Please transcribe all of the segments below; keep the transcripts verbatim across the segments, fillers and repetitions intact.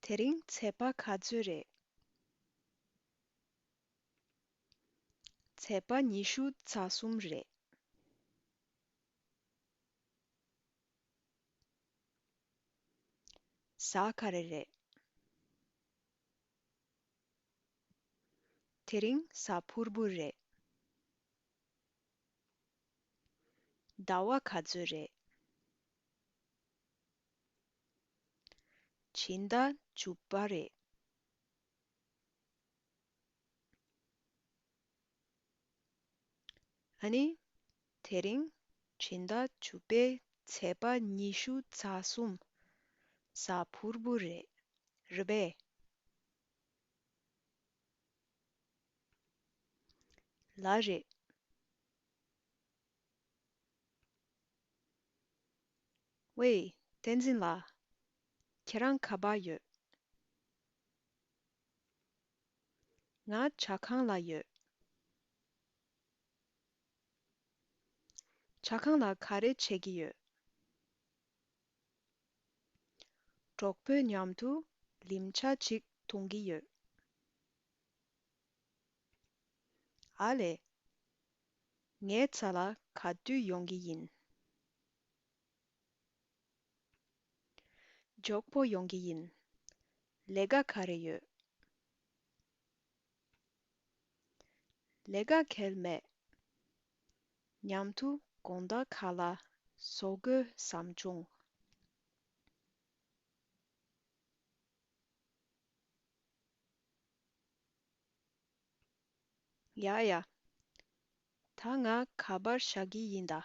དེ་རིང་ཚེས་པ་ག་ཚོད་རེད། ཚེས་པ་ཉི་ཤུ་རྩ་གསུམ་རེད། གཟའ་ག་རེ་རེད། དེ་རིང་གཟའ་ཕུར་བུ་རེད། ཟླ་བ་ག་ཚོད་རེད། སྦྱིན་བདག་བཅུ་པ་རེད། ཨ་ནི། དེ་རིང་སྦྱིན་བདག་བཅུ་པའི་ཚེས་པ་ཉི་ཤུ་རྩ་གསུམ། གཟའ་ཕུར་བུ་རེད། རེད་པས། ལགས་རེད། ཝེ། བསྟན་འཛིན་ལགས། ཁྱེད་རང་ག་པར་ཡོད། ང་ཇ་ཁང་ལ་ཡོད། ཇ་ཁང་ལ་ག་རེ་བྱེད་ཀྱི་ཡོད། གྲོགས་པོ་མཉམ་དུ་ལིམ་ཇ་ཅིག་འཐུང་གི་ཡོད། ཨ་ལས། ངའི་རྩ་ལ་ག་དུས་ཡོང་གི་ཡིན། མགྱོགས་པོ་ཡོང་གི་ཡིན། ལས་ཀ་ག་རེ་ཡོད། ལས་ཀ་གལ་མེད། མཉམ་དུ་དགོང་དག་ཁ་ལག་བཟོ་དགོས་བསམ་བྱུང་། ཡ་ཡ། ད་ང་ག་པར་བཞག་གི་ཡིན་ད།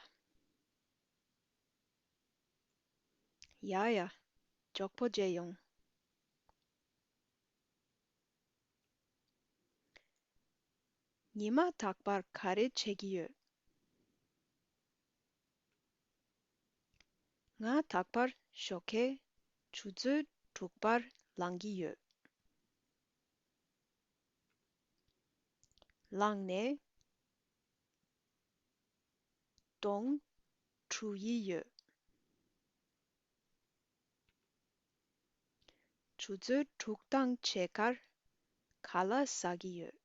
ཡ་ཡ། མགྱོགས་པོ་མཇལ་ཡོང་། ཉི་མ་རྟག་པར་ག་རེ་བྱེད་ཀྱི་ཡོད། ང་རྟག་པར་ཞོགས་ཀའི་ཆུ་ཚོད་དྲུག་པར་ལངས་ཀྱི་ཡོད། ལངས་ནས་གདོང་འཁྲུ་ཡི་ཡོད། ཆུ་ཚོད་དྲུག་དང་ཕྱེད་ཀར་ཁ་ལག་ཟ་གི་ཡོད།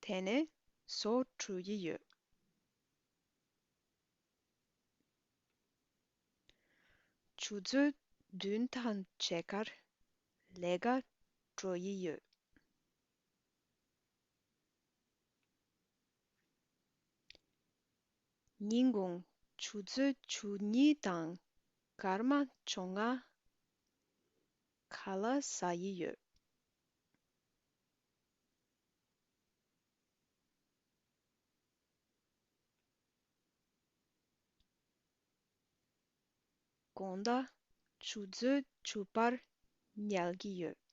དེ་ནས་བཟོ་འཁྲུ་ཡི་ཡོད། ཆུ་ཚོད་བདུན་དང་ཕྱེད་ཀར་ལས་ཀ་འགྲོ་ཡི་ཡོད། ཉིན་གུང་ཆུ་ཚོད་བཅུ་གཉིས་དང་སྐར་མ་བཅོ་ལྔ་ཁ་ལག་ཟ་ཡི་ཡོད། དགོང་དག་ཆུ་ཚོད་བཅུ་པར་ཉལ་གྱི་ཡོད།